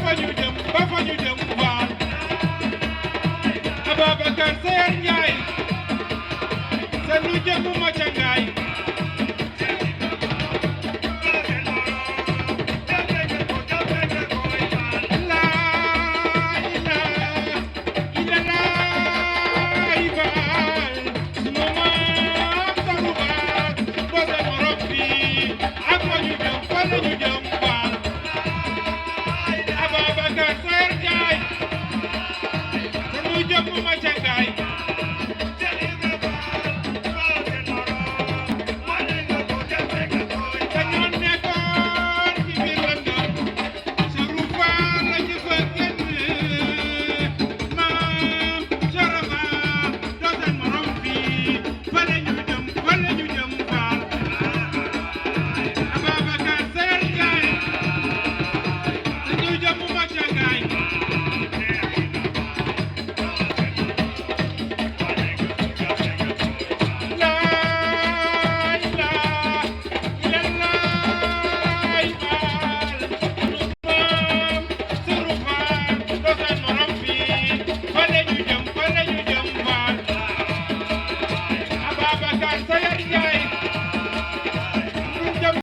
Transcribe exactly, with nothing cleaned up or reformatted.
fa ñu jëm, ba fa ñu jëm, waaw. Ababacar Sayer Ndiaye, sa ñu jëm mu ma ca ngaay. La ilaha illallah, Baay, sunu maam Taruba, doo seen morom fii. Ak fa ñu jëm, fa la ñu jëm, waaw. Ababacar Sayer Ndiaye, sunu jëmm ma ca ngaay. Dañoo nekkoon ci biir lëndëm, Cheikh Ibra Fall la ñu fa génne. Maam Cheikh Ibra Fall, doo seen morom fii. Fa la ñu jëm, fa la ñu jëm, Fall. Ababacar Sayer Ndiaye, dañu jëm ma ca ngaay. La ilaha illallah, Fall. Maam Cheikh Ibra Fall, doo seen morom fii. Fa la ñu jëm, fa la ñu jëm, Fall. Ababacar Sayer Ndiaye.